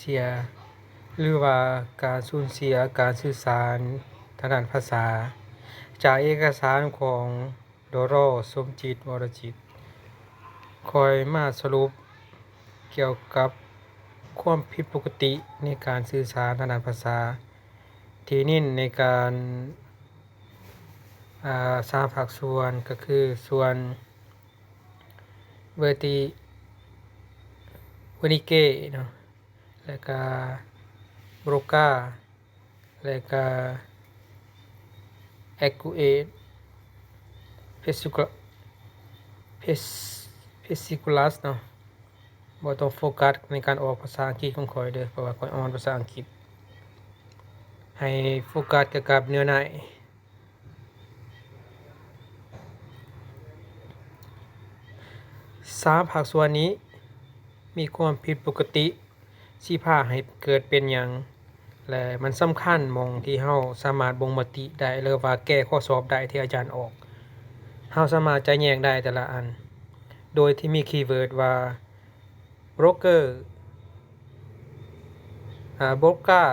ເສຍ ຫຼືວ່າການສູນເສຍການສື່ສານທາງດ້ານພາສາ. ຈາກເອກະສານຂອງ ດຣ. ສົມຈິດ ວໍລະຈິດ ຂ້ອຍມາສະຫຼຸບກ່ຽວກັບຄວາມຜິດປົກກະຕິໃນການສື່ສານທາງດ້ານພາສາ ທີ່ເນັ້ນໃນການ ອາ ສາມພາກສ່ວນ ກໍຄືສ່ວນ ເວີຕິ ເວີນິເກ ເນາະ ແລະກະ ໂບຣກາ ແລະກະ ແອັກກູເອດ ເພຊິກູ ເພຊິກູລັສ ເນາະ. ບໍ່ຕ້ອງໂຟກັສໃນການອອກພາສາອັງກິດຂອງຂ້ອຍເດີ້ ເພາະວ່າຂ້ອຍອ່ອນພາສາອັງກິດ. ໃຫ້ໂຟກັສກ່ຽວກັບເນື້ອໃນ. ສາມພາກສ່ວນນີ້ມີຄວາມຜິດປົກກະຕິ ຊິພາໃຫ້ເກີດເປັນຫຍັງ ແລະ ມັນສຳຄັນໝ່ອງທີ່ເຮົາສາມາດບົ່ງມະຕິໄດ້ ຫຼືວ່າແກ້ຂໍ້ສອບໄດ້ທີ່ອາຈານອອກ. ເຮົາສາມາດຈະແຍກໄດ້ແຕ່ລະອັນ ໂດຍທີ່ມີຄີເວີດວ່າ ໂບຣກເກີ ອາ ໂບຣກາ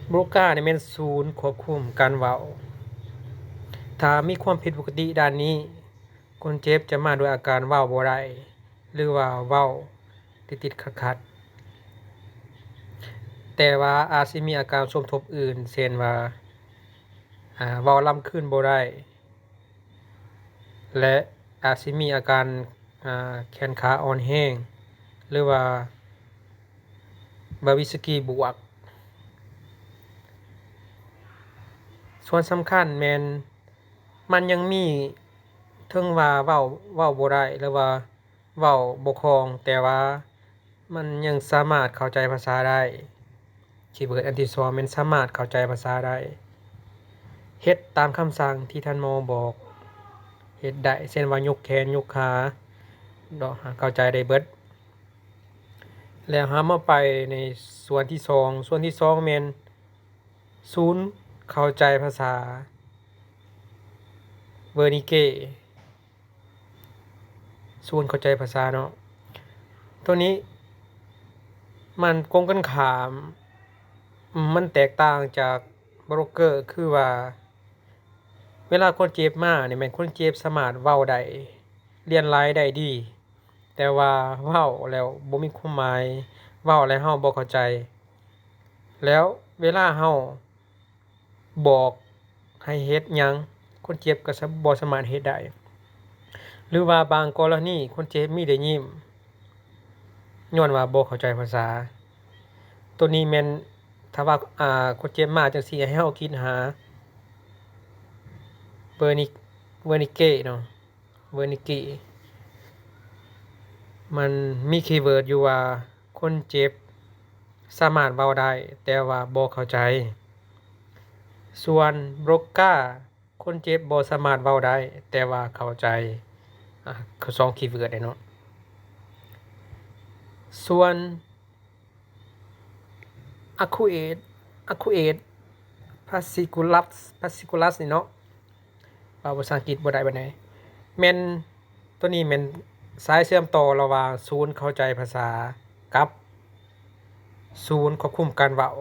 ໂບຣການີ້ແມ່ນສູນຄວບຄຸມການເວົ້າ. ຖ້າມີຄວາມຜິດປົກກະຕິດ້ານນີ້, ຄົນເຈັບຈະມາດ້ວຍອາການເວົ້າບໍ່ໄດ້ ຫຼືວ່າເວົ້າຕິດໆຂັດໆ, ແຕ່ວ່າອາດຊິມີອາການສົມທົບອື່ນ ເຊັ່ນວ່າ ອາ ເວົ້າລຳຄືນບໍ່ໄດ້ ແລະ ອາດຊິມີອາການ ອາ ແຂນຂາອ່ອນແຮງ ຫຼືວ່າ ບາວິສກີບວກ. ສ່ວນສຳຄັນແມ່ນມັນຍັງມີ ເຖິງວ່າເວົ້າ ເວົ້າບໍ່ໄດ້ ຫຼືວ່າເວົ້າບໍ່ຄ່ອງ, ແຕ່ວ່າມັນຍັງສາມາດເຂົ້າໃຈພາສາໄດ້. ຄີເວີດອັນທີສອງແມ່ນສາມາດເຂົ້າໃຈພາສາໄດ້, ເຮັດຕາມຄຳສັ່ງທີ່ທ່ານໝໍບອກ ເຮັດໄດ້ ເຊັ່ນວ່າຍົກແຂນຍົກຂາເນາະ ເຂົ້າໃຈໄດ້ເບິດ. ແລ້ວເຮົາມາໄປໃນສ່ວນທີສອງ, ສ່ວນທີສອງແມ່ນສູນເຂົ້າໃຈພາສາ ເວີນິເກ ສູນເຂົ້າໃຈພາສາເນາະ. ໂຕນີ້ມັນກົງກັນຂ້າມ, ມັນແຕກຕ່າງຈາກໂບຣກເກີ ຄືວ່າ ເວລາຄົນເຈັບມານີ້ແມ່ນຄົນເຈັບສາມາດເວົ້າໄດ້ ລຽນລາຍໄດ້ດີ, ແຕ່ວ່າເວົ້າແລ້ວບໍ່ມີຄວາມໝາຍ, ເວົ້າແລ້ວເຮົາບໍ່ເຂົ້າໃຈ, ແລ້ວເວລາເຮົາບອກໃຫ້ເຮັດຫຍັງ, ຄົນເຈັບກໍສະ ບໍ່ສາມາດເຮັດໄດ້. ຫຼືວ່າບາງກໍລະນີຄົນເຈັບມີແຕ່ຍິ້ມ ຍ້ອນວ່າບໍ່ເຂົ້າໃຈພາສາ. ໂຕນີ້ແມ່ນ ຖ້າວ່າ ອາ ຄົນເຈັບມາຈັ່ງຊີ້ ໃຫ້ເຮົາຄິດຫາ ເວີນິ ເວີນິເກເນາະ, ເວີນິເກ ມັນມີຄີເວີດຢູ່ວ່າ ຄົນເຈັບສາມາດເວົ້າໄດ້ ແຕ່ວ່າບໍ່ເຂົ້າໃຈ. ສ່ວນໂບຣກາ ຄົນເຈັບບໍ່ສາມາດເວົ້າໄດ້ ແຕ່ວ່າເຂົ້າໃຈ. ອາ ສອງຄີເວີດເດ້ເນາະ. ສ່ວນ ອາຄູເອດ ອາຄູເອດ ພາສຊິກູລັສ ພາສຊິກູລັສນີ້ເນາະ, ເວົ້າພາສາອັງກິດບໍ່ໄດ້ປານໃດ, ແມ່ນ ໂຕນີ້ແມ່ນສາຍເຊື່ອມຕໍ່ລະຫວ່າງສູນເຂົ້າໃຈພາສາກັບສູນຄວບຄຸມການເວົ້າ.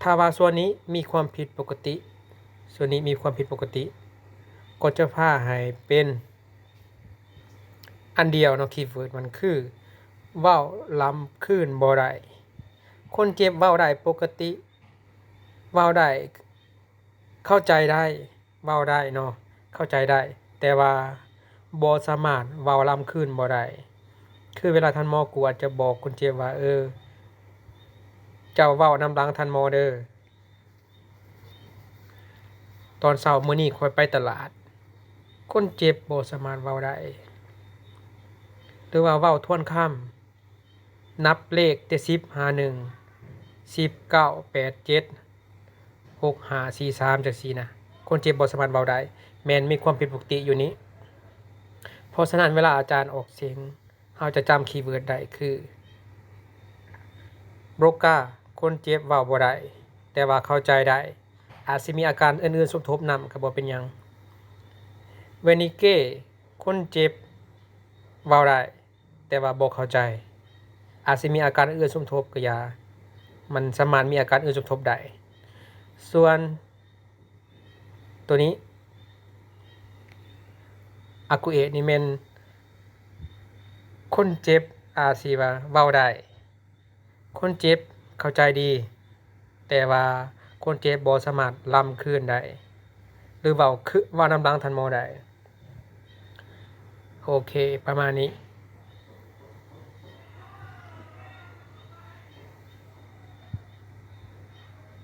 ຖ້າວ່າສ່ວນນີ້ມີຄວາມຜິດປົກກະຕິ, ສ່ວນນີ້ມີຄວາມຜິດປົກກະຕິ, ກໍຈະພາໃຫ້ເປັນອັນດຽວເນາະ, ຄີເວີດມັນຄື ເວົ້າລຳຄືນບໍ່ໄດ້. ຄົນເຈັບເວົ້າໄດ້ປົກກະຕິ, ເວົ້າໄດ້ ເຂົ້າໃຈໄດ້ ເວົ້າໄດ້ເນາະ ເຂົ້າໃຈໄດ້ ແຕ່ວ່າບໍ່ສາມາດເວົ້າລຳຄືນບໍ່ໄດ້. ຄືເວລາທ່ານໝໍກວດຈະບອກຄົນເຈັບວ່າ ເອີ ເຈົ້າເວົ້ານຳຫຼັງທ່ານໝໍເດີ, ຕອນເຊົ້າມື້ນີ້ຂ້ອຍໄປຕະຫຼາດ. ຄົນເຈັບບໍ່ສາມາດເວົ້າໄດ້ ຫຼືວ່າເວົ້າທວນຄຳ ນັບເລກແຕ່ສິບຫາໜຶ່ງ ສິບ ເກົ້າ ແປດ ເຈັດ ຫົກ ຫ້າ ສີ່ ສາມ ຈັ່ງຊີ້ນະ, ຄົນເຈັບບໍ່ສາມາດເວົ້າໄດ້, ແມ່ນມີຄວາມຜິດປົກກະຕິຢູ່ນີ້. ເພາະສະນັ້ນ ເວລາອາຈານອອກສຽງ, ເຮົາຈະຈຳຄີເວີດໄດ້ຄື ໂບຣກາ, ຄົນເຈັບເວົ້າບໍ່ໄດ້ ແຕ່ວ່າເຂົ້າໃຈໄດ້, ອາດຊິມີອາການອື່ນໆສົມທົບນຳ ກໍບໍ່ເປັນຫຍັງ. ເວນິເກ, ຄົນເຈັບເວົ້າໄດ້ ແຕ່ວ່າບໍ່ເຂົ້າໃຈ. ອາດຊິມີອາການອື່ນສົມທົບກໍຢ່າ ມັນສາມາດມີອາການອື່ນສົມທົບໄດ້. ສ່ວນໂຕນີ້ ອາກູເອດນີ້ແມ່ນຄົນເຈັບອາດຊິວ່າເວົ້າໄດ້ ຄົນເຈັບເຂົ້າໃຈດີ ແຕ່ວ່າຄົນເຈັບບໍ່ສາມາດລຳຄືນໄດ້ ຫຼືເວົ້າຄື ເວົ້ານຳຫຼັງທ່ານໝໍໄດ້. ໂອເຄ ປະມານນີ້.